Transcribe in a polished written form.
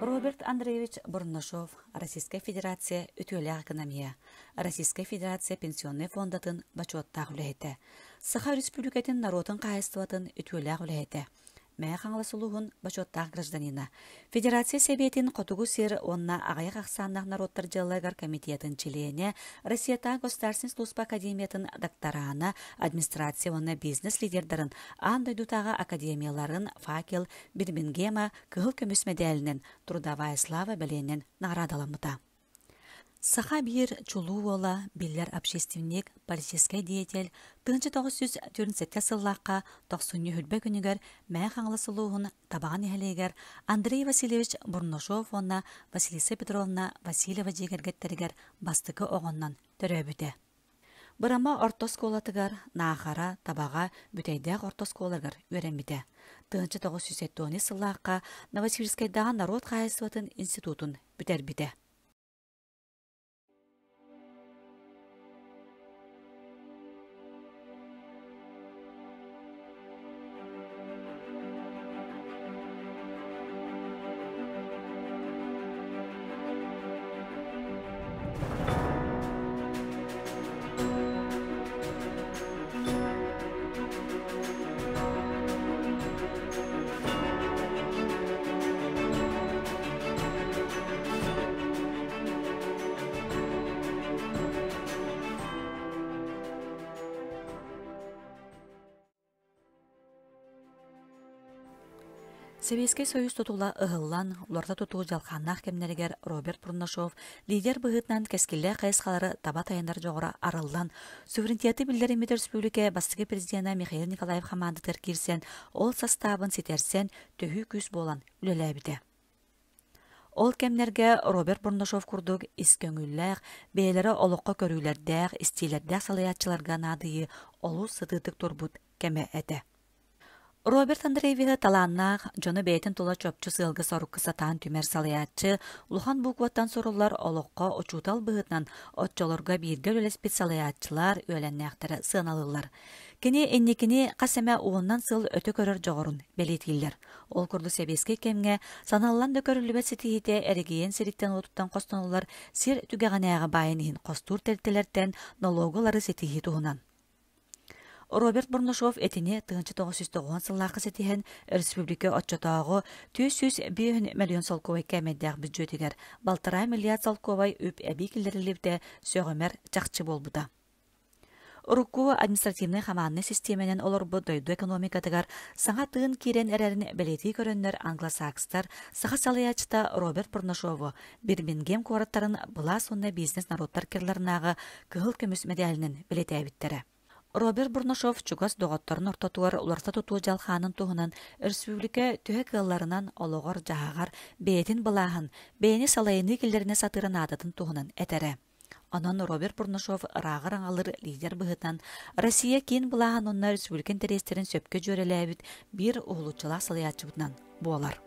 Роберт Андреевич Бурнашов, Российскай Федерация үтүөлээх экономиһа, Российскай Федерация Пенсионнай фондатын бочуоттаах үлэһитэ, Саха Өрөспүүбүлүкэтин норуотун хаһаайыстыбатын үтүөлээх үлэһитэ, Мэҥэ Хаҥалас улууһун бочуоттаах гражданина, Федерация Сэбиэтин Хотугу сир уонна аҕыйах ахсааннаах норуоттар дьыалаларыгар комитетын чилиэнэ, Россиятааҕы государственнай служба академиятын докторана, администрация уонна бизнес лидердарын аан дойдутааҕы академияларын «Факел» Бирмингема кыһыл көмүс мэдээлинэн «Трудовая слава» бэлиэнэн наҕараадаламмыта. Саха биир чулуу уола, биллэр общественник, политическай деятель, 1947 сыллаахха тохсунньу үрбэ күнүгэр Мэҥэ Хаҥалас улууһун Табаҕа нэһилиэгэр Андрей Васильевич Бурнашов уонна Василиса Петровна Васильева дьиэ кэргэттэригэр бастакы оҕоннон төрөөбүтэ. Бырама орто оскуолатыгар Наахара, Табаҕа, Бүтэйдээх орто оскуолаларыгар үөрэммитэ. 1970 сыллаахха Новосибирскайдааҕы норуот хаһаайыстыбатын институтун бүтэрбитэ. Сэбиэскэй Союз тутула ыһыллан, уларыта тутуу дьалхааннаах кэмнэригэр Роберт Бурнашов лидер быһыытынан кэскиллээх хайысхалары таба тайанар дьоҕура арыллан, суверенитеты биллэриммит өрөспүүбүлүкэ бастакы президенэ Михаил Николаев хамаандатыгар киирсэн, ол састаабын ситэрсэн, төһүү күүс буолан үлэлээбитэ. Ол кэмнэргэ Роберт Бурнашов курдук ис көҥүллээх, бэйэлэрэ олоххо көрүүлэрдээх, истиилэрдээх салайааччыларга наадыйыы олус сытыытык турбут кэмэ этэ. Роберт Андреевиһы талааннаах, дьону бэйэтин тула чопчу сыалга-сорукка сатаан түмэр салайааччы, улахан букваттан суруллар олоххо учуутал быһыытынан оччолорго бииргэ үлэлэспит салайааччылар үөлэннээхтэрэ сыаналыыллар. Кини инникини хас эмэ уонунан сыл өтө көрөр дьоҕурун бэлиэтииллэр. Ол курдук сэбиэскэй кэмҥэ саналлан да көрүллүбэт ситиһиитэ эрэгийиэн сириттэн-уотуттан хостонуллар сир түгэҕинээҕи баайын иһин хостуур тэрилтэлэртэн нолуогу ылары ситиһии туһунан. Роберт Бурнашов этини 1990 сыллаахха ситиһэн, республика оччотооҕу 405 мөлүйүөн солкуобай кээмэйдээх бүддьүөтүгэр балтараа миллиард солкуобай үп эбии киллэриллибитэ сөҕүмэр чахчы буолбута. Урукку административнай хамааннай систиэмэнэн олорбут дойду экономикатыгар саҥа тыын киирэн эрэрин бэлиэтии көрөннөр англосакстар саха салайааччыта Роберт Бурнашову Бирмингем куораттарын былаас уонна бизнес норуоттар кырларынааҕы кыһыл көмүс мэдээлинэн бэлиэтээбиттэрэ. Роберт Бурнашов чугас доҕотторун ортотугар уларыта тутуу дьалхаанын туһунан өрөспүүбүлүкэ төһө кыалларынан олоҕор-дьаһаҕар бэйэтин былааһын, бэйэни салайыныы киллэринэ сатыыра наадатын туһунан этэрэ. Онон Роберт Бурнашов ырааҕар аҥалыр лидер быһыытынан Россия киин былааһын уонна республика интэриэстэрин сөпкө дьүөрэлээбит биир уһулуччулаах салайааччыбытынан буолар.